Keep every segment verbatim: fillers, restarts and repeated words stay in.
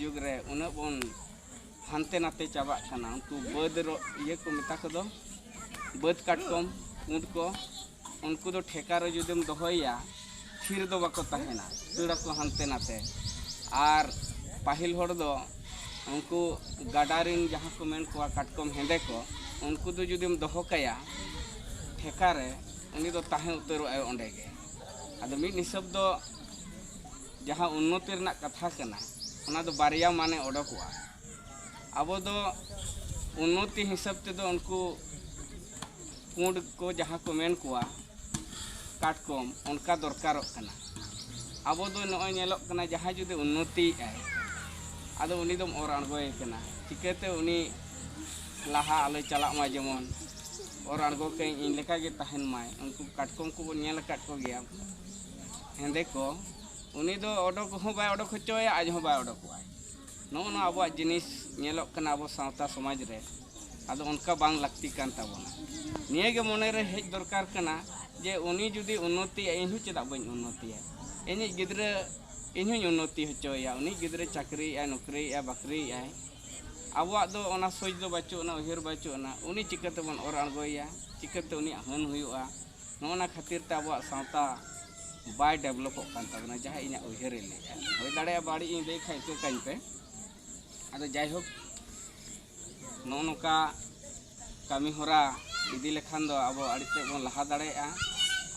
ᱡᱩᱜᱽ ᱨᱮ ᱩᱱᱟᱹᱜ ᱵᱚᱱ ᱦᱟᱱᱛᱮ ᱱᱟᱛᱮ ᱪᱟᱵᱟᱜ ᱠᱟᱱᱟ᱾ ᱩᱱᱠᱩ ᱵᱟᱹᱫᱽ ᱨᱚ-, ᱤᱭᱟᱹ ᱠᱚ ᱢᱮᱛᱟ ᱠᱚᱫᱚ, ᱵᱟᱹᱫᱽ ᱠᱟᱴᱠᱚᱢ, ᱠᱩᱸᱫ ᱠᱚ, ᱩᱱᱠᱩ ᱫᱚ ᱴᱷᱮᱠᱟ ᱨᱮ ᱡᱩᱫᱤᱢ ᱫᱚᱦᱚᱭᱮᱭᱟ, ᱛᱷᱤᱨ ᱫᱚ ᱵᱟᱠᱚ ᱛᱟᱦᱮᱱᱟ, ᱫᱟᱹᱲ ᱟᱠᱚ ᱦᱟᱱᱛᱮ ᱱᱟᱛᱮ᱾ ᱟᱨ ᱯᱟᱹᱦᱤᱞ ᱦᱚᱲ ᱫᱚ ᱩᱱᱠᱩ ᱜᱟᱰᱟ ᱨᱮᱱ ᱡᱟᱦᱟᱸ ᱠᱚ ᱢᱮᱱ ᱠᱚᱣᱟ ᱠᱟᱴᱠᱚᱢ ᱦᱮᱸᱫᱮ ᱠᱚ, ᱩᱱᱠᱩ ᱫᱚ ᱡᱩᱫᱤᱢ ᱫᱚᱦᱚ ᱠᱟᱭᱟ ᱴᱷᱮᱠᱟ ᱨᱮ, ᱩᱱᱤ ᱫᱚ ᱛᱟᱦᱮᱸ ᱩᱛᱟᱹᱨᱚᱜ ᱟᱭ ᱚᱸᱰᱮ ᱜᱮ᱾ ᱟᱫᱚ ᱢᱤᱫ ᱦᱤᱥᱟᱹᱵ ᱫᱚ ᱡᱟᱦᱟᱸ ᱩᱱᱱᱚᱛᱤ ᱨᱮᱱᱟᱜ ᱠᱟᱛᱷᱟ ᱠᱟᱱᱟ, ᱚᱱᱟ ᱫᱚ ᱵᱟᱨᱭᱟ ᱢᱟᱱᱮ ᱚᱰᱚᱠᱚᱜᱼᱟ᱾ ᱟᱵᱚ ᱫᱚ ᱩᱱᱱᱚᱛᱤ ᱦᱤᱥᱟᱹᱵ ᱛᱮᱫᱚ ᱩᱱᱠᱩ ᱯᱩᱸᱰ ᱠᱚ ᱡᱟᱦᱟᱸ ᱠᱚ ᱢᱮᱱ ᱠᱚᱣᱟ ᱠᱟᱴᱠᱚᱢ, ᱚᱱᱠᱟ ᱫᱚᱨᱠᱟᱨᱚᱜ ᱠᱟᱱᱟ᱾ ᱟᱵᱚ ᱫᱚ ᱱᱚᱜᱼᱚᱭ ᱧᱮᱞᱚᱜ ᱠᱟᱱᱟ, ᱡᱟᱦᱟᱸᱭ ᱡᱩᱫᱤ ᱩᱱᱱᱚᱛᱤᱭᱮᱫ ᱟᱭ, ᱟᱫᱚ ᱩᱱᱤ ᱫᱚᱢ ᱚᱨ ᱟᱬᱜᱚᱭᱮ ᱠᱟᱱᱟ᱾ ᱪᱤᱠᱟᱹᱛᱮ ᱩᱱᱤ ᱞᱟᱦᱟ ᱟᱞᱚᱭ ᱪᱟᱞᱟᱜ ᱢᱟ, ᱡᱮᱢᱚᱱ ᱚᱨ ᱟᱬᱜᱚ ᱠᱟᱹᱧ ᱤᱧ ᱞᱮᱠᱟ ᱜᱮ ᱛᱟᱦᱮᱱ ᱢᱟᱭ᱾ ᱩᱱᱠᱩ ᱠᱟᱴᱠᱚᱢ ᱠᱚᱵᱚᱱ ᱧᱮᱞ ᱟᱠᱟᱫ ᱠᱚᱜᱮᱭᱟ ᱦᱮᱸᱫᱮ ᱠᱚ, ᱩᱱᱤ ᱫᱚ ᱚᱰᱚᱠ ᱦᱚᱸ ᱵᱟᱭ ᱚᱰᱚᱠ ᱦᱚᱪᱚᱣᱟᱭᱟ, ᱟᱡ ᱦᱚᱸ ᱵᱟᱭ ᱚᱰᱚᱠᱚᱜᱼᱟᱭ᱾ ᱱᱚᱜᱼᱚ ᱱᱚᱣᱟ ᱟᱵᱚᱣᱟᱜ ᱡᱤᱱᱤᱥ ᱧᱮᱞᱚᱜ ᱠᱟᱱᱟ ᱟᱵᱚ ᱥᱟᱶᱛᱟ ᱥᱚᱢᱟᱡᱽ ᱨᱮ᱾ ᱟᱫᱚ ᱚᱱᱠᱟ ᱵᱟᱝ ᱞᱟᱹᱠᱛᱤ ᱠᱟᱱ ᱛᱟᱵᱚᱱᱟ᱾ ᱱᱤᱭᱟᱹ ᱜᱮ ᱢᱚᱱᱮ ᱨᱮ ᱦᱮᱡ ᱫᱚᱨᱠᱟᱨ ᱠᱟᱱᱟ ᱡᱮ ᱩᱱᱤ ᱡᱩᱫᱤ ᱩᱱᱱᱚᱛᱤᱭᱟ, ᱤᱧ ᱦᱚᱸ ᱪᱮᱫᱟᱜ ᱵᱟᱹᱧ ᱩᱱᱱᱚᱛᱤᱭᱟ? ᱤᱧᱤᱡ ᱜᱤᱫᱽᱨᱟᱹ, ᱤᱧ ᱦᱚᱸᱧ ᱩᱱᱱᱚᱛᱤ ᱦᱚᱪᱚᱭᱮᱭᱟ᱾ ᱩᱱᱤ ᱜᱤᱫᱽᱨᱟᱹ ᱪᱟᱹᱠᱨᱤᱭᱮᱫᱼᱟᱭ, ᱱᱚᱠᱨᱤᱭᱮᱫᱼᱟᱭ, ᱵᱟᱹᱠᱨᱤᱭᱮᱫᱼᱟᱭ, ᱟᱵᱚᱣᱟᱜ ᱫᱚ ᱚᱱᱟ ᱥᱳᱪ ᱫᱚ ᱵᱟᱹᱪᱩᱜ ᱟᱱᱟ, ᱩᱭᱦᱟᱹᱨ ᱵᱟᱹᱪᱩᱜ ᱟᱱᱟ᱾ ᱩᱱᱤ ᱪᱤᱠᱟᱹ ᱛᱮᱵᱚᱱ ᱚᱨ ᱟᱬᱜᱚᱭᱮᱭᱟ? ᱪᱤᱠᱟᱹᱛᱮ ᱩᱱᱤᱭᱟᱜ ᱦᱟᱹᱱ ᱦᱩᱭᱩᱜᱼᱟ? ᱱᱚᱜᱼᱚ ᱱᱟ ᱠᱷᱟᱹᱛᱤᱨ ᱛᱮ ᱟᱵᱚᱣᱟᱜ ᱥᱟᱶᱛᱟ ᱵᱟᱭ ᱰᱮᱵᱷᱞᱚᱯᱚᱜ ᱠᱟᱱ ᱛᱟᱵᱚᱱᱟ, ᱡᱟᱦᱟᱸ ᱤᱧᱟᱹᱜ ᱩᱭᱦᱟᱹᱨᱮ ᱞᱟᱹᱭᱮᱫᱼᱟ᱾ ᱦᱩᱭ ᱫᱟᱲᱮᱭᱟᱜᱼᱟ ᱵᱟᱹᱲᱤᱡ ᱤᱧ ᱞᱟᱹᱭ ᱠᱷᱟᱡ ᱤᱠᱟᱹ ᱠᱟᱹᱧ ᱯᱮ᱾ ᱟᱫᱚ ᱡᱟᱭᱦᱳᱠ, ᱱᱚᱜᱼᱚ ᱱᱚᱝᱠᱟ ᱠᱟᱹᱢᱤ ᱦᱚᱨᱟ ᱤᱫᱤ ᱞᱮᱠᱷᱟᱱ ᱫᱚ ᱟᱵᱚ ᱟᱹᱰᱤ ᱛᱮᱫ ᱵᱚᱱ ᱞᱟᱦᱟ ᱫᱟᱲᱮᱭᱟᱜᱼᱟ᱾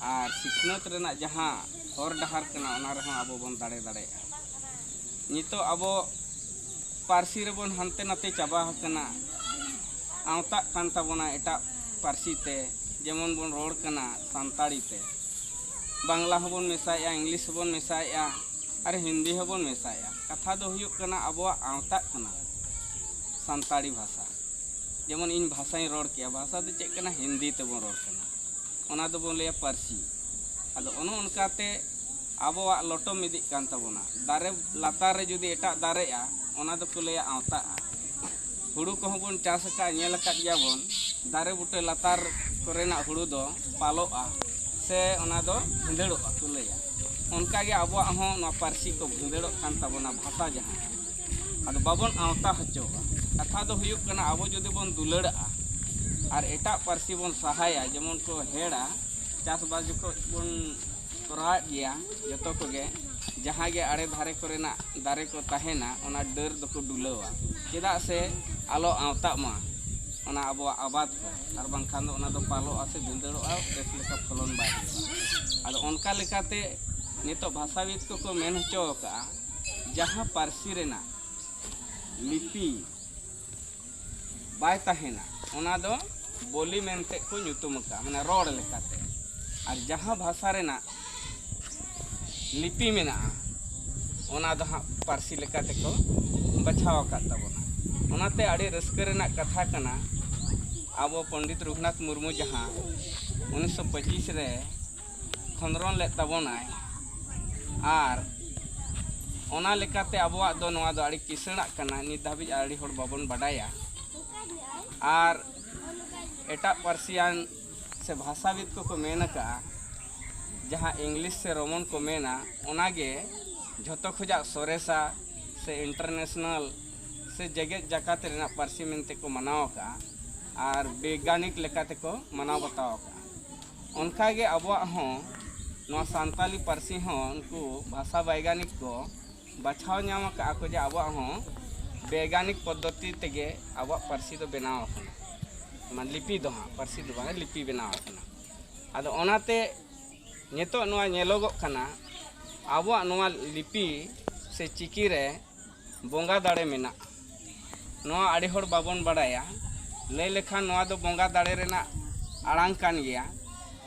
ᱟᱨ ᱥᱤᱠᱷᱱᱟᱹᱛ ᱨᱮᱱᱟᱜ ᱡᱟᱦᱟᱸ ᱦᱚᱨ ᱰᱟᱦᱟᱨ ᱠᱟᱱᱟ, ᱚᱱᱟ ᱨᱮᱦᱚᱸ ᱟᱵᱚ ᱵᱚᱱ ᱫᱟᱲᱮ ᱫᱟᱲᱮᱭᱟᱜᱼᱟ᱾ ᱱᱤᱛᱚᱜ ᱟᱵᱚ ᱯᱟᱹᱨᱥᱤ ᱨᱮᱵᱚᱱ ᱦᱟᱱᱛᱮ ᱱᱟᱛᱮ ᱪᱟᱵᱟ ᱟᱠᱟᱱᱟ, ᱟᱣᱛᱟᱜ ᱠᱟᱱ ᱛᱟᱵᱚᱱᱟ ᱮᱴᱟᱜ ᱯᱟᱹᱨᱥᱤ ᱛᱮ᱾ ᱡᱮᱢᱚᱱ ᱵᱚᱱ ᱨᱚᱲ ᱠᱟᱱᱟ ᱥᱟᱱᱛᱟᱲᱤ ᱛᱮ, ᱵᱟᱝᱞᱟ ᱦᱚᱸᱵᱚᱱ ᱢᱮᱥᱟᱭᱮᱫᱼᱟ, ᱤᱝᱞᱤᱥ ᱦᱚᱸᱵᱚᱱ ᱢᱮᱥᱟᱭᱮᱫᱼᱟ, ᱟᱨ ᱦᱤᱱᱫᱤ ᱦᱚᱸᱵᱚᱱ ᱢᱮᱥᱟᱭᱮᱫᱼᱟ᱾ ᱠᱟᱛᱷᱟ ᱫᱚ ᱦᱩᱭᱩᱜ ᱠᱟᱱᱟ ᱟᱵᱚᱣᱟᱜ ᱟᱣᱛᱟᱜ ᱠᱟᱱᱟ ᱥᱟᱱᱛᱟᱲᱤ ᱵᱷᱟᱥᱟ᱾ ᱡᱮᱢᱚᱱ ᱤᱧ ᱵᱷᱟᱥᱟᱧ ᱨᱚᱲ ᱠᱮᱜᱼᱟ, ᱵᱷᱟᱥᱟ ᱫᱚ ᱪᱮᱫ ᱠᱟᱱᱟ? ᱦᱤᱱᱫᱤ ᱛᱮᱵᱚᱱ ᱨᱚᱲ ᱠᱟᱱᱟ, ᱚᱱᱟ ᱫᱚᱵᱚᱱ ᱞᱟᱹᱭᱟ ᱯᱟᱹᱨᱥᱤ᱾ ᱟᱫᱚ ᱚᱱᱮ ᱚᱱᱠᱟᱛᱮ ᱟᱵᱚᱣᱟᱜ ᱞᱚᱴᱚᱢ ᱤᱫᱤᱜ ᱠᱟᱱ ᱛᱟᱵᱚᱱᱟ᱾ ᱫᱟᱨᱮ ᱞᱟᱛᱟᱨ ᱨᱮ ᱡᱩᱫᱤ ᱮᱴᱟᱜ ᱫᱟᱨᱮᱜᱼᱟ, ᱚᱱᱟ ᱫᱚᱠᱚ ᱞᱟᱹᱭᱟ ᱟᱣᱛᱟᱜᱼᱟ᱾ ᱦᱩᱲᱩ ᱠᱚᱦᱚᱸ ᱵᱚᱱ ᱪᱟᱥ ᱟᱠᱟᱫ, ᱧᱮᱞ ᱟᱠᱟᱫ ᱜᱮᱭᱟ ᱵᱚᱱ, ᱫᱟᱨᱮ ᱵᱩᱴᱟᱹ ᱞᱟᱛᱟᱨ ᱠᱚᱨᱮᱱᱟᱜ ᱦᱩᱲᱩ ᱫᱚ ᱯᱟᱞᱚᱜᱼᱟ, ᱥᱮ ᱚᱱᱟ ᱫᱚ ᱵᱷᱤᱸᱫᱟᱹᱲᱚᱜᱼᱟ ᱠᱚ ᱞᱟᱹᱭᱟ᱾ ᱚᱱᱠᱟᱜᱮ ᱟᱵᱚᱣᱟᱜ ᱦᱚᱸ ᱱᱚᱣᱟ ᱯᱟᱹᱨᱥᱤ ᱠᱚ ᱵᱷᱤᱸᱫᱟᱹᱲᱚᱜ ᱠᱟᱱ ᱛᱟᱵᱚᱱᱟ, ᱵᱷᱟᱥᱟ ᱡᱟᱦᱟᱸ᱾ ᱟᱫᱚ ᱵᱟᱵᱚᱱ ᱟᱣᱛᱟ ᱦᱚᱪᱚᱣᱟᱜᱼᱟ᱾ ᱠᱟᱛᱷᱟ ᱫᱚ ᱦᱩᱭᱩᱜ ᱠᱟᱱᱟ, ᱟᱵᱚ ᱡᱩᱫᱤ ᱵᱚᱱ ᱫᱩᱞᱟᱹᱲᱟᱜᱼᱟ ᱟᱨ ᱮᱴᱟᱜ ᱯᱟᱹᱨᱥᱤ ᱵᱚᱱ ᱥᱟᱦᱟᱭᱟ, ᱡᱮᱢᱚᱱ ᱠᱚ ᱦᱮᱲᱟ, ᱪᱟᱥᱵᱟᱥ ᱡᱚᱠᱷᱚᱡ ᱵᱚᱱ ᱠᱚᱨᱟᱣᱮᱫ ᱜᱮᱭᱟ ᱡᱚᱛᱚ ᱠᱚᱜᱮ, ᱡᱟᱦᱟᱸ ᱜᱮ ᱟᱲᱮ ᱫᱷᱟᱨᱮ ᱠᱚᱨᱮᱱᱟᱜ ᱫᱟᱨᱮ ᱠᱚ ᱛᱟᱦᱮᱱᱟ, ᱚᱱᱟ ᱰᱟᱹᱨ ᱫᱚᱠᱚ ᱰᱩᱞᱟᱹᱣᱟ, ᱪᱮᱫᱟᱜ ᱥᱮ ᱟᱞᱚ ᱟᱣᱛᱟᱜ ᱢᱟ ᱚᱱᱟ ᱟᱵᱚᱣᱟᱜ ᱟᱵᱟᱫ ᱠᱚ, ᱟᱨ ᱵᱟᱝᱠᱷᱟᱱ ᱫᱚ ᱚᱱᱟ ᱫᱚ ᱯᱟᱞᱚᱜᱼᱟ ᱥᱮ ᱵᱷᱤᱸᱫᱟᱹᱲᱚᱜᱼᱟ, ᱵᱮᱥ ᱞᱮᱠᱟ ᱯᱷᱚᱞᱚᱱ ᱵᱟᱭ ᱦᱩᱭᱩᱜᱼᱟ᱾ ᱟᱫᱚ ᱚᱱᱠᱟ ᱞᱮᱠᱟᱛᱮ ᱱᱤᱛᱚᱜ ᱵᱷᱟᱥᱟᱵᱤᱫ ᱠᱚᱠᱚ ᱢᱮᱱ ᱦᱚᱪᱚ ᱟᱠᱟᱫᱼᱟ, ᱡᱟᱦᱟᱸ ᱯᱟᱹᱨᱥᱤ ᱨᱮᱱᱟᱜ ᱞᱤᱯᱤ ᱵᱟᱭ ᱛᱟᱦᱮᱱᱟ, ᱚᱱᱟ ᱫᱚ ᱵᱳᱞᱤ ᱢᱮᱱᱛᱮ ᱠᱚ ᱧᱩᱛᱩᱢ ᱟᱠᱟᱫᱼᱟ, ᱢᱟᱱᱮ ᱨᱚᱲ ᱞᱮᱠᱟᱛᱮ᱾ ᱟᱨ ᱡᱟᱦᱟᱸ ᱵᱷᱟᱥᱟ ᱨᱮᱱᱟᱜ ᱞᱤᱯᱤ ᱢᱮᱱᱟᱜᱼᱟ, ᱚᱱᱟ ᱫᱚ ᱦᱟᱸᱜ ᱯᱟᱹᱨᱥᱤ ᱞᱮᱠᱟᱛᱮ ᱠᱚ ᱵᱟᱪᱷᱟᱣ ᱟᱠᱟᱫ ᱛᱟᱵᱚᱱᱟ᱾ ᱚᱱᱟᱛᱮ ᱟᱹᱰᱤ ᱨᱟᱹᱥᱠᱟᱹ ᱨᱮᱱᱟᱜ ᱠᱟᱛᱷᱟ ᱠᱟᱱᱟ, ᱟᱵᱚ ᱯᱚᱱᱰᱤᱛ ᱨᱚᱜᱷᱩᱱᱟᱛᱷ ᱢᱩᱨᱢᱩ ᱡᱟᱦᱟᱸ ᱩᱱᱤᱥᱥᱚ ᱯᱚᱸᱪᱤᱥ ᱨᱮ ᱠᱷᱚᱸᱫᱽᱨᱚᱱ ᱞᱮᱫ ᱛᱟᱵᱚᱱᱟᱭ, ᱟᱨ ᱚᱱᱟ ᱞᱮᱠᱟᱛᱮ ᱟᱵᱚᱣᱟᱜ ᱫᱚ ᱱᱚᱣᱟ ᱫᱚ ᱟᱹᱰᱤ ᱠᱤᱥᱟᱹᱬᱟᱜ ᱠᱟᱱᱟ, ᱱᱤᱛ ᱫᱷᱟᱹᱵᱤᱡ ᱟᱹᱰᱤ ᱦᱚᱲ ᱵᱟᱵᱚᱱ ᱵᱟᱰᱟᱭᱟ᱾ ᱟᱨ ᱮᱴᱟᱜ ᱯᱟᱹᱨᱥᱤᱭᱟᱱ ᱥᱮ ᱵᱷᱟᱥᱟᱵᱤᱫ ᱠᱚᱠᱚ ᱢᱮᱱ ᱟᱠᱟᱫᱼᱟ, ᱡᱟᱦᱟᱸ ᱤᱝᱞᱤᱥ ᱥᱮ ᱨᱳᱢᱟᱱ ᱠᱚ ᱢᱮᱱᱟ, ᱚᱱᱟᱜᱮ ᱡᱷᱚᱛᱚ ᱠᱷᱚᱡᱟᱜ ᱥᱚᱨᱮᱥᱟ ᱥᱮ ᱤᱱᱴᱟᱨᱱᱮᱥᱱᱟᱞ ᱥᱮ ᱡᱮᱜᱮᱛ ᱡᱟᱠᱟᱛ ᱨᱮᱱᱟᱜ ᱯᱟᱹᱨᱥᱤ ᱢᱮᱱᱛᱮ ᱠᱚ ᱢᱟᱱᱟᱣ ᱟᱠᱟᱫᱼᱟ᱾ ᱟᱨ ᱵᱮᱭᱜᱟᱱᱤᱠ ᱞᱮᱠᱟ ᱛᱮᱠᱚ ᱢᱟᱱᱟᱣ ᱵᱟᱛᱟᱣ ᱟᱠᱟᱫᱼᱟ᱾ ᱚᱱᱠᱟᱜᱮ ᱟᱵᱚᱣᱟᱜ ᱦᱚᱸ, ᱱᱚᱣᱟ ᱥᱟᱱᱛᱟᱞᱤ ᱯᱟᱹᱨᱥᱤ ᱦᱚᱸ ᱩᱱᱠᱩ ᱵᱷᱟᱥᱟ ᱵᱮᱭᱜᱟᱱᱤᱠ ᱠᱚ ᱵᱟᱪᱷᱟᱣ ᱧᱟᱢ ᱟᱠᱟᱫᱼᱟ ᱠᱚ ᱡᱮ ᱟᱵᱚᱣᱟᱜ ᱦᱚᱸ ᱵᱮᱭᱜᱟᱱᱤᱠ ᱯᱚᱫᱽᱫᱷᱚᱛᱤ ᱛᱮᱜᱮ ᱟᱵᱚᱣᱟᱜ ᱯᱟᱹᱨᱥᱤ ᱫᱚ ᱵᱮᱱᱟᱣ ᱟᱠᱟᱱᱟ᱾ ᱢᱟᱱᱮ ᱞᱤᱯᱤ ᱫᱚ ᱦᱟᱸᱜ, ᱯᱟᱹᱨᱥᱤ ᱫᱚ ᱵᱟᱝ, ᱞᱤᱯᱤ ᱵᱮᱱᱟᱣ ᱟᱠᱟᱱᱟ᱾ ᱟᱫᱚ ᱚᱱᱟᱛᱮ ᱱᱤᱛᱚᱜ ᱱᱚᱣᱟ ᱧᱮᱞᱚᱜᱚᱜ ᱠᱟᱱᱟ, ᱟᱵᱚᱣᱟᱜ ᱱᱚᱣᱟ ᱞᱤᱯᱤ ᱥᱮ ᱪᱤᱠᱤ ᱨᱮ ᱵᱚᱸᱜᱟ ᱫᱟᱲᱮ ᱢᱮᱱᱟᱜᱼᱟ᱾ ᱱᱚᱣᱟ ᱟᱹᱰᱤ ᱦᱚᱲ ᱵᱟᱵᱚᱱ ᱵᱟᱲᱟᱭᱟ᱾ ᱞᱟᱹᱭ ᱞᱮᱠᱷᱟᱱ ᱱᱚᱣᱟ ᱫᱚ ᱵᱚᱸᱜᱟ ᱫᱟᱲᱮ ᱨᱮᱱᱟᱜ ᱟᱲᱟᱝ ᱠᱟᱱ ᱜᱮᱭᱟ᱾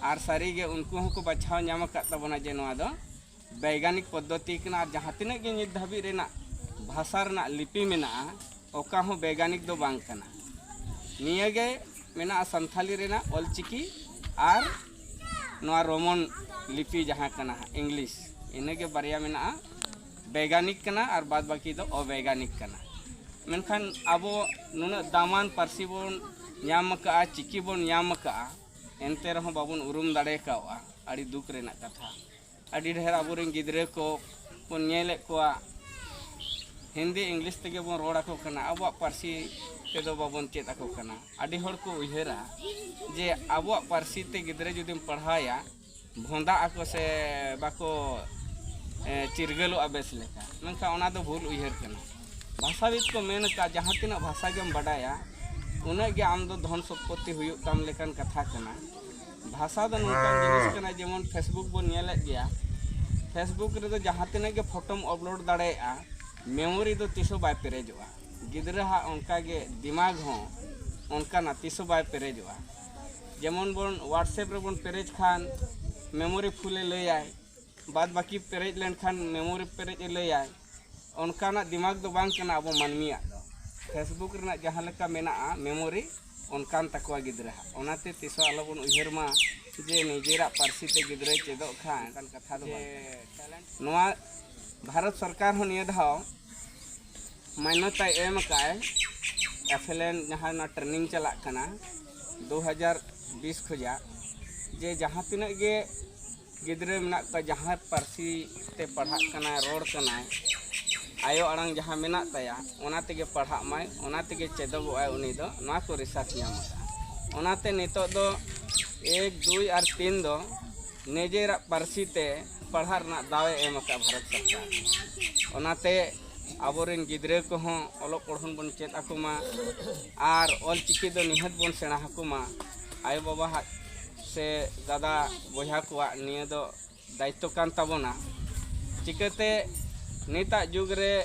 ᱟᱨ ᱥᱟᱹᱨᱤᱜᱮ ᱩᱱᱠᱩ ᱦᱚᱸᱠᱚ ᱵᱟᱪᱷᱟᱣ ᱧᱟᱢ ᱟᱠᱟᱫ ᱛᱟᱵᱚᱱᱟ ᱡᱮ ᱱᱚᱣᱟ ᱫᱚ ᱵᱮᱭᱜᱟᱱᱤᱠ ᱯᱚᱫᱽᱫᱷᱚᱛᱤ ᱠᱟᱱᱟ᱾ ᱟᱨ ᱡᱟᱦᱟᱸ ᱛᱤᱱᱟᱹᱜ ᱜᱮ ᱱᱤᱛ ᱫᱷᱟᱹᱵᱤᱡ ᱨᱮᱱᱟᱜ ᱵᱷᱟᱥᱟ ᱨᱮᱱᱟᱜ ᱞᱤᱯᱤ ᱢᱮᱱᱟᱜᱼᱟ, ᱚᱠᱟ ᱦᱚᱸ ᱵᱮᱭᱜᱟᱱᱤᱠ ᱫᱚ ᱵᱟᱝ ᱠᱟᱱᱟ᱾ ᱱᱤᱭᱟᱹ ᱜᱮ ᱢᱮᱱᱟᱜᱼᱟ ᱥᱟᱱᱛᱷᱟᱞᱤ ᱨᱮᱱᱟᱜ ᱚᱞᱪᱤᱠᱤ ᱟᱨ ᱱᱚᱣᱟ ᱨᱳᱢᱟᱱ ᱞᱤᱯᱤ ᱡᱟᱦᱟᱸ ᱠᱟᱱᱟ ᱤᱝᱞᱤᱥ, ᱤᱱᱟᱹᱜᱮ ᱵᱟᱨᱭᱟ ᱢᱮᱱᱟᱜᱼᱟ, ᱵᱮᱭᱜᱟᱱᱤᱠ ᱠᱟᱱᱟ ᱟᱨ ᱵᱟᱫ ᱵᱟᱹᱠᱤ ᱫᱚ ᱚᱵᱮᱭᱜᱟᱱᱤᱠ ᱠᱟᱱᱟ᱾ ᱢᱮᱱᱠᱷᱟᱱ ᱟᱵᱚ ᱱᱩᱱᱟᱹᱜ ᱫᱟᱢᱟᱱ ᱯᱟᱹᱨᱥᱤ ᱵᱚᱱ ᱧᱟᱢ ᱟᱠᱟᱫᱼᱟ, ᱪᱤᱠᱤ ᱵᱚᱱ ᱧᱟᱢ ᱟᱠᱟᱫᱼᱟ, ᱮᱱᱛᱮ ᱨᱮᱦᱚᱸ ᱵᱟᱵᱚᱱ ᱩᱨᱩᱢ ᱫᱟᱲᱮ ᱠᱟᱣᱜᱼᱟ᱾ ᱟᱹᱰᱤ ᱫᱩᱠ ᱨᱮᱱᱟᱜ ᱠᱟᱛᱷᱟ᱾ ᱟᱹᱰᱤ ᱰᱷᱮᱨ ᱟᱵᱚᱨᱮᱱ ᱜᱤᱫᱽᱨᱟᱹ ᱠᱚ ᱵᱚᱱ ᱧᱮᱞᱮᱫ ᱠᱚᱣᱟ, ᱦᱤᱱᱫᱤ ᱤᱝᱞᱤᱥ ᱛᱮᱜᱮ ᱵᱚᱱ ᱨᱚᱲ ᱟᱠᱚ ᱠᱟᱱᱟ, ᱟᱵᱚᱣᱟᱜ ᱯᱟᱹᱨᱥᱤ ᱛᱮᱫᱚ ᱵᱟᱵᱚᱱ ᱪᱮᱫ ᱟᱠᱚ ᱠᱟᱱᱟ᱾ ᱟᱹᱰᱤ ᱦᱚᱲ ᱠᱚ ᱩᱭᱦᱟᱹᱨᱟ ᱡᱮ ᱟᱵᱚᱣᱟᱜ ᱯᱟᱹᱨᱥᱤ ᱛᱮ ᱜᱤᱫᱽᱨᱟᱹ ᱡᱩᱫᱤᱢ ᱯᱟᱲᱦᱟᱣᱮᱭᱟ, ᱵᱷᱚᱸᱫᱟᱜ ᱟᱠᱚ ᱥᱮ ᱵᱟᱠᱚ, ᱮ, ᱪᱤᱨᱜᱟᱹᱞᱚᱜᱼᱟ ᱵᱮᱥ ᱞᱮᱠᱟ, ᱢᱮᱱᱠᱷᱟᱱ ᱚᱱᱟ ᱫᱚ ᱵᱷᱩᱞ ᱩᱭᱦᱟᱹᱨ ᱠᱟᱱᱟ᱾ ᱵᱷᱟᱥᱟᱵᱤᱫ ᱠᱚ ᱢᱮᱱ ᱟᱠᱟᱫ, ᱡᱟᱦᱟᱸ ᱛᱤᱱᱟᱹᱜ ᱵᱷᱟᱥᱟ ᱜᱮᱢ ᱵᱟᱰᱟᱭᱟ, ᱩᱱᱟᱹᱜ ᱜᱮ ᱟᱢ ᱫᱚ ᱫᱷᱚᱱ ᱥᱚᱢᱯᱚᱛᱛᱤ ᱦᱩᱭᱩᱜ ᱛᱟᱢ ᱞᱮᱠᱟᱱ ᱠᱟᱛᱷᱟ ᱠᱟᱱᱟ᱾ ᱵᱷᱟᱥᱟ ᱫᱚ ᱱᱚᱝᱠᱟᱱ ᱡᱤᱱᱤᱥ ᱠᱟᱱᱟ, ᱡᱮᱢᱚᱱ Facebook ᱵᱚᱱ ᱧᱮᱞᱮᱫ ᱜᱮᱭᱟ, Facebook ᱨᱮᱫᱚ ᱡᱟᱦᱟᱸ ᱛᱤᱱᱟᱹᱜ ᱜᱮ ᱯᱷᱳᱴᱳᱢ ᱟᱯᱞᱳᱰ ᱫᱟᱲᱮᱭᱟᱜᱼᱟ, ᱢᱮᱢᱳᱨᱤ ᱫᱚ ᱛᱤᱥ ᱦᱚᱸ ᱵᱟᱭ ᱯᱮᱨᱮᱡᱚᱜᱼᱟ᱾ ᱜᱤᱫᱽᱨᱟᱹ ᱦᱟᱜ ᱚᱱᱠᱟ ᱜᱮ ᱫᱤᱢᱟᱜᱽ ᱦᱚᱸ ᱚᱱᱠᱟᱱᱟ, ᱛᱤᱥ ᱦᱚᱸ ᱵᱟᱭ ᱯᱮᱨᱮᱡᱚᱜᱼᱟ᱾ ᱡᱮᱢᱚᱱ ᱵᱚᱱ WhatsApp ᱨᱮᱵᱚᱱ ᱯᱮᱨᱮᱡᱽ ᱠᱷᱟᱱ ᱢᱮᱢᱳᱨᱤ ᱯᱷᱩᱞᱮ ᱞᱟᱹᱭᱟᱭ, ᱵᱟᱫ ᱵᱟᱹᱠᱤ ᱯᱮᱨᱮᱡ ᱞᱮᱱᱠᱷᱟᱱ ᱢᱮᱢᱳᱨᱤ ᱯᱮᱨᱮᱡ ᱮ ᱞᱟᱹᱭᱟᱭ᱾ ᱚᱱᱠᱟᱱᱟᱜ ᱫᱤᱢᱟᱜᱽ ᱫᱚ ᱵᱟᱝ ᱠᱟᱱᱟ ᱟᱵᱚ ᱢᱟᱹᱱᱢᱤᱭᱟᱜ ᱫᱚ᱾ Facebook ᱨᱮᱱᱟᱜ ᱡᱟᱦᱟᱸ ᱞᱮᱠᱟ ᱢᱮᱱᱟᱜᱼᱟ ᱢᱮᱢᱳᱨᱤ, ᱚᱱᱠᱟᱱ ᱛᱟᱠᱚᱣᱟ ᱜᱤᱫᱽᱨᱟᱹ ᱦᱟᱜ᱾ ᱚᱱᱟᱛᱮ ᱛᱤᱥ ᱦᱚᱸ ᱟᱞᱚᱵᱚᱱ ᱩᱭᱦᱟᱹᱨ ᱢᱟ ᱡᱮ ᱱᱤᱡᱮᱨᱟᱜ ᱯᱟᱹᱨᱥᱤ ᱛᱮ ᱜᱤᱫᱽᱨᱟᱹᱭ ᱪᱮᱫᱚᱜ ᱠᱷᱟᱱ ᱚᱱᱠᱟᱱ ᱠᱟᱛᱷᱟ ᱫᱚ ᱵᱟᱝ ᱠᱟᱱᱟ᱾ ᱱᱚᱣᱟ ᱵᱷᱟᱨᱚᱛ ᱥᱚᱨᱠᱟᱨ ᱦᱚᱸ ᱱᱤᱭᱟᱹ ᱫᱷᱟᱣ ᱢᱟᱱᱱᱚᱛᱟᱭ ᱮᱢ ᱟᱠᱟᱫᱼᱟᱭ, ᱮᱯᱷᱮᱞᱮᱱ ᱡᱟᱦᱟᱸ ᱚᱱᱟ ᱴᱨᱮᱱᱤᱝ ᱪᱟᱞᱟᱜ ᱠᱟᱱᱟ ᱫᱩ ᱦᱟᱡᱟᱨ ᱵᱤᱥ ᱠᱷᱚᱡᱟᱜ, ᱡᱮ ᱡᱟᱦᱟᱸ ᱛᱤᱱᱟᱹᱜ ᱜᱮ ᱜᱤᱫᱽᱨᱟᱹ ᱢᱮᱱᱟᱜ ᱠᱚᱣᱟ, ᱡᱟᱦᱟᱸ ᱯᱟᱹᱨᱥᱤ ᱛᱮ ᱯᱟᱲᱦᱟᱜ ᱠᱟᱱᱟᱭ, ᱨᱚᱲ ᱠᱟᱱᱟᱭ, ᱟᱭᱳ ᱟᱲᱟᱝ ᱡᱟᱦᱟᱸ ᱢᱮᱱᱟᱜ ᱛᱟᱭᱟ, ᱚᱱᱟ ᱛᱮᱜᱮ ᱯᱟᱲᱦᱟᱜ ᱢᱟᱭ, ᱚᱱᱟ ᱛᱮᱜᱮ ᱪᱮᱫᱚᱜᱚᱜ ᱟᱭ ᱩᱱᱤ ᱫᱚ, ᱱᱚᱣᱟ ᱠᱚ ᱨᱤᱥᱟᱨᱪ ᱧᱟᱢ ᱟᱠᱟᱫᱼᱟ᱾ ᱚᱱᱟᱛᱮ ᱱᱤᱛᱚᱜ ᱫᱚ ᱮᱠ, ᱫᱩᱭ ᱟᱨ ᱛᱤᱱ ᱫᱚ ᱱᱤᱡᱮᱨᱟᱜ ᱯᱟᱹᱨᱥᱤ ᱛᱮ ᱯᱟᱲᱦᱟᱜ ᱨᱮᱱᱟᱜ ᱫᱟᱣ ᱮ ᱮᱢ ᱟᱠᱟᱫᱼᱟ ᱵᱷᱟᱨᱚᱛ ᱥᱚᱨᱠᱟᱨ᱾ ᱚᱱᱟᱛᱮ ᱟᱵᱚᱨᱮᱱ ᱜᱤᱫᱽᱨᱟᱹ ᱠᱚᱦᱚᱸ ᱚᱞᱚᱜ ᱯᱚᱲᱦᱚᱱ ᱵᱚᱱ ᱪᱮᱫ ᱟᱠᱚ ᱢᱟ ᱟᱨ ᱚᱞ ᱪᱤᱠᱤ ᱫᱚ ᱱᱤᱦᱟᱹᱛ ᱵᱚᱱ ᱥᱮᱬᱟ ᱟᱠᱚ ᱢᱟ᱾ ᱟᱭᱳ ᱵᱟᱵᱟ ᱦᱟᱜ ᱥᱮ ᱫᱟᱫᱟ ᱵᱚᱭᱦᱟ ᱠᱚᱣᱟᱜ ᱱᱤᱭᱟᱹ ᱫᱚ ᱫᱟᱭᱤᱛᱛᱚ ᱠᱟᱱ ᱛᱟᱵᱚᱱᱟ᱾ ᱪᱤᱠᱟᱹᱛᱮ ᱱᱤᱛᱟᱜ ᱡᱩᱜᱽ ᱨᱮ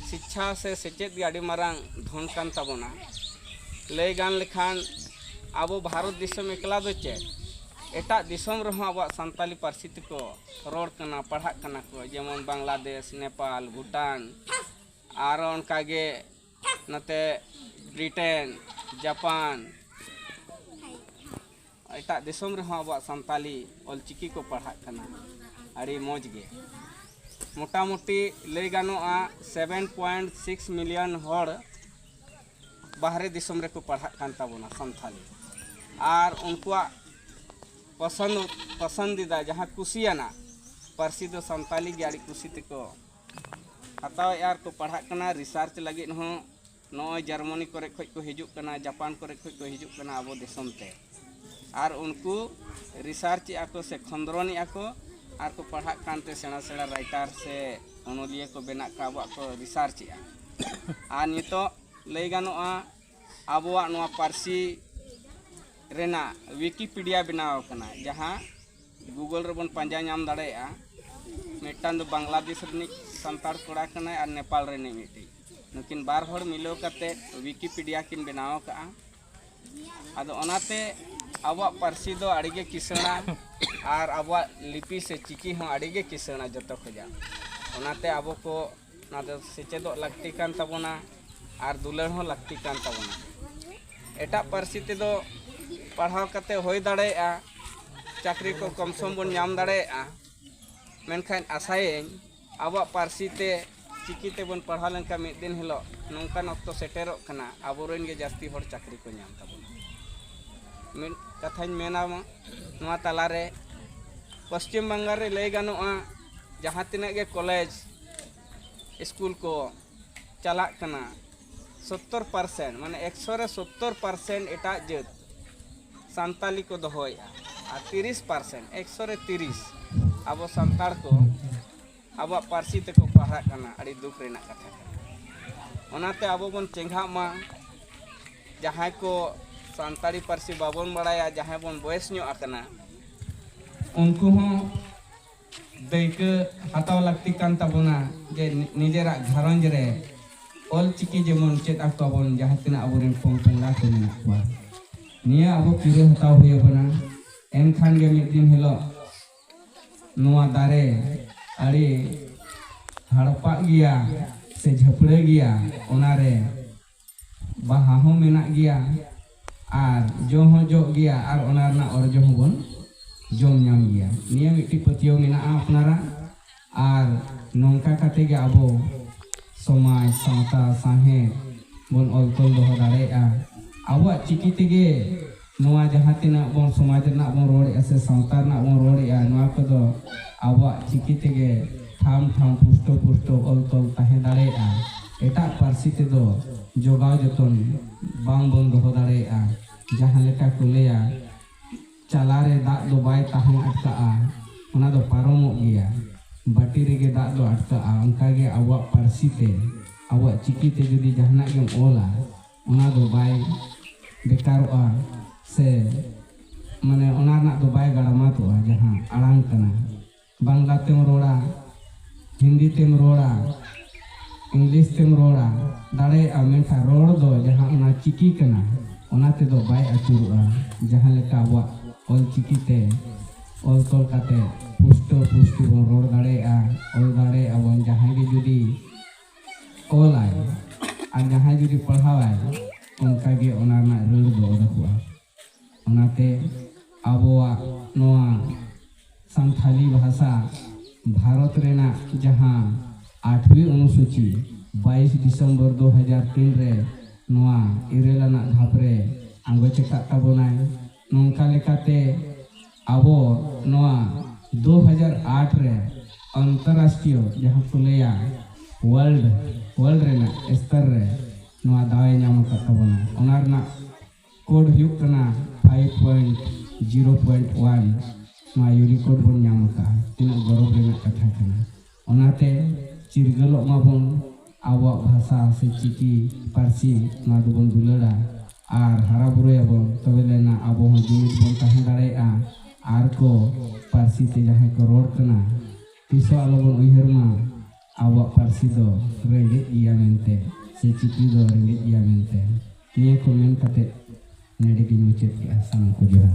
ᱥᱤᱪᱪᱷᱟ ᱥᱮ ᱥᱮᱪᱮᱫ ᱜᱮ ᱟᱹᱰᱤ ᱢᱟᱨᱟᱝ ᱫᱷᱚᱱ ᱠᱟᱱ ᱛᱟᱵᱚᱱᱟ᱾ ᱞᱟᱹᱭ ᱜᱟᱱ ᱞᱮᱠᱷᱟᱱ ᱟᱵᱚ ᱵᱷᱟᱨᱚᱛ ᱫᱤᱥᱚᱢ ᱮᱠᱞᱟ ᱫᱚ ᱪᱮᱫ, ᱮᱴᱟᱜ ᱫᱤᱥᱚᱢ ᱨᱮᱦᱚᱸ ᱟᱵᱚᱣᱟᱜ ᱥᱟᱱᱛᱟᱞᱤ ᱯᱟᱹᱨᱥᱤ ᱛᱮᱠᱚ ᱨᱚᱲ ᱠᱟᱱᱟ, ᱯᱟᱲᱦᱟᱜ ᱠᱟᱱᱟ ᱠᱚ, ᱡᱮᱢᱚᱱ ᱵᱟᱝᱞᱟᱫᱮᱥ, ᱱᱮᱯᱟᱞ, ᱵᱷᱩᱴᱟᱱ, ᱟᱨ ᱚᱱᱠᱟᱜᱮ ᱱᱚᱛᱮ ᱵᱨᱤᱴᱮᱱ, ᱡᱟᱯᱟᱱ, ᱮᱴᱟᱜ ᱫᱤᱥᱚᱢ ᱨᱮᱦᱚᱸ ᱟᱵᱚᱣᱟᱜ ᱥᱟᱱᱛᱟᱞᱤ ᱚᱞᱪᱤᱠᱤ ᱠᱚ ᱯᱟᱲᱦᱟᱜ ᱠᱟᱱᱟ᱾ ᱟᱹᱰᱤ ᱢᱚᱡᱽ ᱜᱮ, ᱢᱚᱴᱟᱢᱩᱴᱤ ᱞᱟᱹᱭ ᱜᱟᱱᱚᱜᱼᱟ ᱥᱮᱵᱷᱮᱱ ᱯᱚᱭᱮᱱᱴ ᱥᱤᱠᱥ ᱢᱤᱞᱤᱭᱚᱱ ᱦᱚᱲ ᱵᱟᱦᱨᱮ ᱫᱤᱥᱚᱢ ᱨᱮᱠᱚ ᱯᱟᱲᱦᱟᱜ ᱠᱟᱱ ᱛᱟᱵᱚᱱᱟ ᱥᱟᱱᱛᱟᱞᱤ᱾ ᱟᱨ ᱩᱱᱠᱩᱣᱟᱜ ᱯᱚᱥᱚᱱᱫ, ᱯᱚᱥᱚᱱᱫᱤᱫᱟ ᱡᱟᱦᱟᱸ ᱠᱩᱥᱤᱭᱟᱱᱟ ᱯᱟᱹᱨᱥᱤ ᱫᱚ ᱥᱟᱱᱛᱟᱞᱤ ᱜᱮ ᱟᱹᱰᱤ ᱠᱩᱥᱤ ᱛᱮᱠᱚ ᱦᱟᱛᱟᱣᱮᱫᱼᱟ ᱟᱨ ᱠᱚ ᱯᱟᱲᱦᱟᱜ ᱠᱟᱱᱟ, ᱨᱤᱥᱟᱨᱪ ᱞᱟᱹᱜᱤᱫ ᱦᱚᱸ ᱱᱚᱜᱼᱚᱭ ᱡᱟᱨᱢᱟᱱᱤ ᱠᱚᱨᱮ ᱠᱷᱚᱱ ᱠᱚ ᱦᱤᱡᱩᱜ ᱠᱟᱱᱟ, ᱡᱟᱯᱟᱱ ᱠᱚᱨᱮ ᱠᱷᱚᱱ ᱠᱚ ᱦᱤᱡᱩᱜ ᱠᱟᱱᱟ ᱟᱵᱚ ᱫᱤᱥᱚᱢ ᱛᱮ᱾ ᱟᱨ ᱩᱱᱠᱩ ᱨᱤᱥᱟᱨᱪᱮᱜᱼᱟ ᱠᱚ ᱥᱮ ᱠᱷᱚᱸᱫᱽᱨᱚᱱᱮᱜᱼᱟ ᱠᱚ, ᱟᱨ ᱠᱚ ᱯᱟᱲᱦᱟᱜ ᱠᱟᱱᱛᱮ ᱥᱮᱬᱟ ᱥᱮᱬᱟ ᱨᱟᱭᱴᱟᱨ ᱥᱮ ᱚᱱᱚᱞᱤᱭᱟᱹ ᱠᱚ ᱵᱮᱱᱟᱜ ᱠᱟᱱᱟ, ᱟᱵᱚᱣᱟᱜ ᱠᱚ ᱨᱤᱥᱟᱨᱪᱮᱜᱼᱟ᱾ ᱟᱨ ᱱᱤᱛᱚᱜ ᱞᱟᱹᱭ ᱜᱟᱱᱚᱜᱼᱟ, ᱟᱵᱚᱣᱟᱜ ᱱᱚᱣᱟ ᱯᱟᱹᱨᱥᱤ ᱨᱮᱱᱟᱜ ᱣᱤᱠᱤᱯᱤᱰᱤᱭᱟ ᱵᱮᱱᱟᱣ ᱟᱠᱟᱱᱟ, ᱡᱟᱦᱟᱸ ᱜᱩᱜᱚᱞ ᱨᱮᱵᱚᱱ ᱯᱟᱸᱡᱟ ᱧᱟᱢ ᱫᱟᱲᱮᱭᱟᱜᱼᱟ᱾ ᱢᱤᱫᱴᱟᱝ ᱫᱚ ᱵᱟᱝᱞᱟᱫᱮᱥ ᱨᱤᱱᱤᱡ ᱥᱟᱱᱛᱟᱲ ᱠᱚᱲᱟ ᱠᱟᱱᱟᱭ ᱟᱨ ᱱᱮᱯᱟᱞ ᱨᱤᱱᱤᱡ ᱢᱤᱫᱴᱤᱡ᱾ ᱱᱩᱠᱤᱱ ᱵᱟᱨ ᱦᱚᱲ ᱢᱤᱞᱟᱹᱣ ᱠᱟᱛᱮ ᱣᱤᱠᱤᱯᱤᱰᱤᱭᱟ ᱠᱤᱱ ᱵᱮᱱᱟᱣ ᱟᱠᱟᱫᱼᱟ᱾ ᱟᱫᱚ ᱚᱱᱟᱛᱮ ᱟᱵᱚᱣᱟᱜ ᱯᱟᱹᱨᱥᱤ ᱫᱚ ᱟᱹᱰᱤ ᱜᱮ ᱠᱤᱥᱟᱹᱬᱟ ᱟᱨ ᱟᱵᱚᱣᱟᱜ ᱞᱤᱯᱤ ᱥᱮ ᱪᱤᱠᱤ ᱦᱚᱸ ᱟᱹᱰᱤ ᱜᱮ ᱠᱤᱥᱟᱹᱬᱟ ᱡᱚᱛᱚ ᱠᱷᱚᱡᱟᱜ᱾ ᱚᱱᱟᱛᱮ ᱟᱵᱚ ᱠᱚ ᱚᱱᱟ ᱫᱚ ᱥᱮᱪᱮᱫᱚᱜ ᱞᱟᱹᱠᱛᱤ ᱠᱟᱱ ᱛᱟᱵᱚᱱᱟ ᱟᱨ ᱫᱩᱞᱟᱹᱲ ᱦᱚᱸ ᱞᱟᱹᱠᱛᱤ ᱠᱟᱱ ᱛᱟᱵᱚᱱᱟ᱾ ᱮᱴᱟᱜ ᱯᱟᱹᱨᱥᱤ ᱛᱮᱫᱚ ᱯᱟᱲᱦᱟᱣ ᱠᱟᱛᱮ ᱦᱩᱭ ᱫᱟᱲᱮᱭᱟᱜᱼᱟ, ᱪᱟᱹᱠᱨᱤ ᱠᱚ ᱠᱚᱢ ᱥᱚᱢ ᱵᱚᱱ ᱧᱟᱢ ᱫᱟᱲᱮᱭᱟᱜᱼᱟ, ᱢᱮᱱᱠᱷᱟᱱ ᱟᱥᱟᱭᱟᱹᱧ ᱟᱵᱚᱣᱟᱜ ᱯᱟᱹᱨᱥᱤ ᱛᱮ, ᱪᱤᱠᱤ ᱛᱮᱵᱚᱱ ᱯᱟᱲᱦᱟᱣ ᱞᱮᱱᱠᱷᱟᱱ ᱢᱤᱫ ᱫᱤᱱ ᱦᱤᱞᱳᱜ ᱱᱚᱝᱠᱟᱱ ᱚᱠᱛᱚ ᱥᱮᱴᱮᱨᱚᱜ ᱠᱟᱱᱟ, ᱟᱵᱚᱨᱮᱱ ᱜᱮ ᱡᱟᱹᱥᱛᱤ ᱦᱚᱲ ᱪᱟᱹᱠᱨᱤ ᱠᱚ ᱧᱟᱢ ᱛᱟᱵᱚᱱᱟ᱾ ᱢᱤᱫ ᱠᱟᱛᱷᱟᱧ ᱢᱮᱱᱟ, ᱱᱚᱣᱟ ᱛᱟᱞᱟᱨᱮ ᱯᱚᱥᱪᱤᱢ ᱵᱟᱝᱜᱟᱞ ᱨᱮ ᱞᱟᱹᱭ ᱜᱟᱱᱚᱜᱼᱟ, ᱡᱟᱦᱟᱸ ᱛᱤᱱᱟᱹᱜ ᱜᱮ ᱠᱚᱞᱮᱡᱽ, ᱥᱠᱩᱞ ᱠᱚ ᱪᱟᱞᱟᱜ ᱠᱟᱱᱟ, ᱥᱚᱛᱛᱚᱨ ᱯᱟᱨᱥᱮᱱᱴ, ᱢᱟᱱᱮ ᱮᱠᱥᱚ ᱨᱮ ᱥᱚᱛᱛᱚᱨ ᱯᱟᱨᱥᱮᱱᱴ ᱮᱴᱟᱜ ᱡᱟᱹᱛ ᱥᱟᱱᱛᱟᱞᱤ ᱠᱚ ᱫᱚᱦᱚᱭᱮᱫᱼᱟ, ᱟᱨ ᱛᱤᱨᱤᱥ ᱯᱟᱨᱥᱮᱱᱴ, ᱮᱠᱥᱚ ᱨᱮ ᱛᱤᱨᱤᱥ ᱟᱵᱚ ᱥᱟᱱᱛᱟᱲ ᱠᱚ ᱟᱵᱚᱣᱟᱜ ᱯᱟᱹᱨᱥᱤ ᱛᱮᱠᱚ ᱯᱟᱲᱦᱟᱜ ᱠᱟᱱᱟ᱾ ᱟᱹᱰᱤ ᱫᱩᱠ ᱨᱮᱱᱟᱜ ᱠᱟᱛᱷᱟ ᱠᱟᱱᱟ᱾ ᱚᱱᱟᱛᱮ ᱟᱵᱚ ᱵᱚᱱ ᱪᱮᱸᱜᱷᱟᱜ ᱢᱟ, ᱡᱟᱦᱟᱸᱭ ᱠᱚ ᱥᱟᱱᱛᱟᱲᱤ ᱯᱟᱹᱨᱥᱤ ᱵᱟᱵᱚᱱ ᱵᱟᱲᱟᱭᱟ, ᱡᱟᱦᱟᱸᱭ ᱵᱚᱱ ᱵᱚᱭᱮᱥ ᱧᱚᱜ ᱟᱠᱟᱱᱟ, ᱩᱱᱠᱩ ᱦᱚᱸ ᱫᱟᱹᱭᱠᱟᱹ ᱦᱟᱛᱟᱣ ᱞᱟᱹᱠᱛᱤ ᱠᱟᱱ ᱛᱟᱵᱚᱱᱟ ᱡᱮ ᱱᱤ-, ᱱᱤᱡᱮᱨᱟᱜ ᱜᱷᱟᱨᱚᱸᱡᱽ ᱨᱮ ᱚᱞ ᱪᱤᱠᱤ ᱡᱮᱢᱚᱱ ᱪᱮᱫ ᱟᱠᱚᱣᱟ ᱵᱚᱱ, ᱡᱟᱦᱟᱸ ᱛᱤᱱᱟᱹᱜ ᱟᱵᱚᱨᱮᱱ ᱯᱚᱝ ᱯᱚᱝᱲᱟ ᱠᱚ ᱢᱮᱱᱟᱜ ᱠᱚᱣᱟ᱾ ᱱᱤᱭᱟᱹ ᱟᱵᱚ ᱠᱤᱨᱟᱹ ᱦᱟᱛᱟᱣ ᱦᱩᱭ ᱟᱵᱚᱱᱟ᱾ ᱮᱱᱠᱷᱟᱱ ᱜᱮ ᱢᱤᱫ ᱫᱤᱱ ᱦᱤᱞᱳᱜ ᱱᱚᱣᱟ ᱫᱟᱨᱮ ᱟᱹᱰᱤ ᱦᱟᱲᱯᱟᱜ ᱜᱮᱭᱟ ᱥᱮ ᱡᱷᱟᱹᱯᱲᱟᱹ ᱜᱮᱭᱟ, ᱚᱱᱟᱨᱮ ᱵᱟᱦᱟ ᱦᱚᱸ ᱢᱮᱱᱟᱜ ᱜᱮᱭᱟ ᱟᱨ ᱡᱚ ᱦᱚᱸ ᱡᱚᱜ ᱜᱮᱭᱟ ᱟᱨ ᱚᱱᱟ ᱨᱮᱱᱟᱜ ᱚᱨᱡᱚ ᱦᱚᱸᱵᱚᱱ ᱡᱚᱢ ᱧᱟᱢ ᱜᱮᱭᱟ᱾ ᱱᱤᱭᱟᱹ ᱢᱤᱫᱴᱤᱡ ᱯᱟᱹᱛᱭᱟᱹᱣ ᱢᱮᱱᱟᱜᱼᱟ ᱟᱯᱱᱟᱨᱟᱜ᱾ ᱟᱨ ᱱᱚᱝᱠᱟ ᱠᱟᱛᱮ ᱜᱮ ᱟᱵᱚ ᱥᱚᱢᱟᱡᱽ, ᱥᱟᱶᱛᱟ, ᱥᱟᱶᱦᱮᱫ ᱵᱚᱱ ᱚᱞ ᱛᱚᱞ ᱫᱚᱦᱚ ᱫᱟᱲᱮᱭᱟᱜᱼᱟ᱾ ᱟᱵᱚᱣᱟᱜ ᱪᱤᱠᱤ ᱛᱮᱜᱮ ᱱᱚᱣᱟ ᱡᱟᱦᱟᱸ ᱛᱤᱱᱟᱹᱜ ᱵᱚᱱ ᱥᱚᱢᱟᱡᱽ ᱨᱮᱱᱟᱜ ᱵᱚᱱ ᱨᱚᱲᱮᱫᱼᱟ ᱥᱮ ᱥᱟᱶᱛᱟ ᱨᱮᱱᱟᱜ ᱵᱚᱱ ᱨᱚᱲᱮᱫᱼᱟ, ᱱᱚᱣᱟ ᱠᱚᱫᱚ ᱟᱵᱚᱣᱟᱜ ᱪᱤᱠᱤ ᱛᱮᱜᱮ ᱴᱷᱟᱢ ᱴᱷᱟᱢ ᱯᱩᱥᱴᱟᱹᱣ ᱯᱩᱥᱴᱟᱹᱣ ᱚᱞ ᱛᱚᱞ ᱛᱟᱦᱮᱸ ᱫᱟᱲᱮᱭᱟᱜᱼᱟ᱾ ᱮᱴᱟᱜ ᱯᱟᱹᱨᱥᱤ ᱛᱮᱫᱚ ᱡᱚᱜᱟᱣ ᱡᱚᱛᱚᱱ ᱵᱟᱝ ᱵᱚᱱ ᱫᱚᱦᱚ ᱫᱟᱲᱮᱭᱟᱜᱼᱟ᱾ ᱡᱟᱦᱟᱸ ᱞᱮᱠᱟ ᱠᱚ ᱞᱟᱹᱭᱟ, ᱪᱟᱞᱟ ᱨᱮ ᱫᱟᱜ ᱫᱚ ᱵᱟᱭ ᱛᱟᱦᱮᱸ ᱟᱴᱠᱟᱜᱼᱟ, ᱚᱱᱟ ᱫᱚ ᱯᱟᱨᱚᱢᱚᱜ ᱜᱮᱭᱟ᱾ ᱵᱟᱹᱴᱤ ᱨᱮᱜᱮ ᱫᱟᱜ ᱫᱚ ᱟᱴᱠᱟᱜᱼᱟ᱾ ᱚᱱᱠᱟᱜᱮ ᱟᱵᱚᱣᱟᱜ ᱯᱟᱹᱨᱥᱤ ᱛᱮ, ᱟᱵᱚᱣᱟᱜ ᱪᱤᱠᱤ ᱛᱮ ᱡᱩᱫᱤ ᱡᱟᱦᱟᱱᱟᱜ ᱜᱮᱢ ᱚᱞᱟ, ᱚᱱᱟ ᱫᱚ ᱵᱟᱭ ᱵᱮᱠᱟᱨᱚᱜᱼᱟ, ᱥᱮ ᱢᱟᱱᱮ ᱚᱱᱟ ᱨᱮᱱᱟᱜ ᱫᱚ ᱵᱟᱭ ᱜᱟᱲᱟᱢᱟᱛᱚᱜᱼᱟ᱾ ᱡᱟᱦᱟᱸ ᱟᱲᱟᱝ ᱠᱟᱱᱟ, ᱵᱟᱝᱞᱟ ᱛᱮᱢ ᱨᱚᱲᱟ, ᱦᱤᱱᱫᱤ ᱛᱮᱢ ᱨᱚᱲᱟ, ᱤᱝᱞᱤᱥ ᱛᱮᱢ ᱨᱚᱲᱟ, ᱫᱟᱲᱮᱭᱟᱜᱼᱟ, ᱢᱮᱱᱠᱷᱟᱱ ᱨᱚᱲ ᱫᱚ ᱡᱟᱦᱟᱸ ᱚᱱᱟ ᱪᱤᱠᱤ ᱠᱟᱱᱟ, ᱚᱱᱟ ᱛᱮᱫᱚ ᱵᱟᱭ ᱟᱹᱪᱩᱨᱚᱜᱼᱟ᱾ ᱡᱟᱦᱟᱸ ᱞᱮᱠᱟ ᱟᱵᱚᱣᱟᱜ ᱚᱞ ᱪᱤᱠᱤ ᱛᱮ ᱚᱞ ᱛᱚᱞ ᱠᱟᱛᱮ ᱯᱩᱥᱴᱟᱹᱣ ᱯᱩᱥᱴᱤ ᱵᱚᱱ ᱨᱚᱲ ᱫᱟᱲᱮᱭᱟᱜᱼᱟ, ᱚᱞ ᱫᱟᱲᱮᱭᱟᱜᱼᱟ ᱵᱚᱱ᱾ ᱡᱟᱦᱟᱸᱭ ᱜᱮ ᱡᱩᱫᱤ ᱚᱞᱟᱭ ᱟᱨ ᱡᱟᱦᱟᱸᱭ ᱡᱩᱫᱤ ᱯᱟᱲᱦᱟᱣᱟᱭ, ᱚᱱᱠᱟᱜᱮ ᱚᱱᱟ ᱨᱮᱱᱟᱜ ᱨᱟᱹᱲ ᱫᱚ ᱚᱰᱚᱠᱚᱜᱼᱟ᱾ ᱚᱱᱟᱛᱮ ᱟᱵᱚᱣᱟᱜ ᱱᱚᱣᱟ ᱥᱟᱱᱛᱷᱟᱞᱤ ᱵᱷᱟᱥᱟ ᱵᱷᱟᱨᱚᱛ ᱨᱮᱱᱟᱜ ᱡᱟᱦᱟᱸ ᱟᱴᱷᱣᱤ ᱚᱱᱩᱥᱩᱪᱤ ᱵᱟᱭᱤᱥ ᱰᱤᱥᱮᱢᱵᱚᱨ ᱫᱩ ᱦᱟᱡᱟᱨ ᱛᱤᱱ ᱨᱮ ᱱᱚᱣᱟ ᱤᱨᱟᱹᱞ ᱟᱱᱟᱜ ᱫᱷᱟᱯ ᱨᱮ ᱟᱸᱜᱚᱪ ᱟᱠᱟᱫ ᱛᱟᱵᱚᱱᱟᱭ, ᱱᱚᱝᱠᱟ ᱞᱮᱠᱟᱛᱮ ᱟᱵᱚ ᱱᱚᱣᱟ ᱫᱩ ᱦᱟᱡᱟᱨ ᱟᱴ ᱨᱮ ᱚᱱᱛᱚᱨᱨᱟᱥᱴᱨᱤᱭᱚ ᱡᱟᱦᱟᱸ ᱠᱚ ᱞᱟᱹᱭᱟ ᱣᱟᱨᱞᱰ, ᱣᱟᱨᱞᱰ ᱨᱮᱱᱟᱜ ᱥᱛᱚᱨ ᱨᱮ ᱱᱚᱣᱟ ᱫᱟᱣ ᱮ ᱧᱟᱢ ᱟᱠᱟᱫ ᱛᱟᱵᱚᱱᱟ᱾ ᱚᱱᱟ ᱨᱮᱱᱟᱜ ᱠᱳᱰ ᱦᱩᱭᱩᱜ ᱠᱟᱱᱟ five point zero point one. ᱱᱚᱣᱟ ᱤᱭᱩᱱᱤᱠᱳᱰ ᱵᱚᱱ ᱧᱟᱢ ᱟᱠᱟᱫᱼᱟ᱾ ᱛᱤᱱᱟᱹᱜ ᱜᱚᱨᱚᱵᱽ ᱨᱮᱱᱟᱜ ᱠᱟᱛᱷᱟ ᱠᱟᱱᱟ᱾ ᱚᱱᱟᱛᱮ ᱪᱤᱨᱜᱟᱹᱞᱚᱜ ᱢᱟᱵᱚᱱ, ᱟᱵᱚᱣᱟᱜ ᱵᱷᱟᱥᱟ ᱥᱮ ᱪᱤᱠᱤ ᱯᱟᱹᱨᱥᱤ ᱱᱚᱣᱟ ᱫᱚᱵᱚᱱ ᱫᱩᱞᱟᱹᱲᱟ ᱟᱨ ᱦᱟᱨᱟ ᱵᱩᱨᱩᱭᱟᱵᱚᱱ᱾ ᱛᱚᱵᱮ ᱞᱮᱱᱟ ᱟᱵᱚ ᱦᱚᱸ ᱡᱩᱢᱤᱫ ᱵᱚᱱ ᱛᱟᱦᱮᱸ ᱫᱟᱲᱮᱭᱟᱜᱼᱟ᱾ ᱟᱨ ᱠᱚ ᱯᱟᱹᱨᱥᱤ ᱛᱮ ᱡᱟᱦᱟᱸᱭ ᱠᱚ ᱨᱚᱲ ᱠᱟᱱᱟ, ᱛᱤᱥ ᱦᱚᱸ ᱟᱞᱚᱵᱚᱱ ᱩᱭᱦᱟᱹᱨ ᱢᱟ ᱟᱵᱚᱣᱟᱜ ᱯᱟᱹᱨᱥᱤ ᱫᱚ ᱨᱮᱸᱜᱮᱡ ᱜᱮᱭᱟ ᱢᱮᱱᱛᱮ, ᱥᱮ ᱪᱤᱠᱤ ᱫᱚ ᱨᱮᱸᱜᱮᱡ ᱜᱮᱭᱟ ᱢᱮᱱᱛᱮ᱾ ᱱᱤᱭᱟᱹ ᱠᱚ ᱢᱮᱱ ᱠᱟᱛᱮ ᱱᱚᱰᱮ ᱜᱤᱧ ᱢᱩᱪᱟᱹᱫ ᱠᱮᱜᱼᱟ᱾ ᱥᱟᱱᱟᱢ ᱠᱚ ᱡᱚᱦᱟᱨ᱾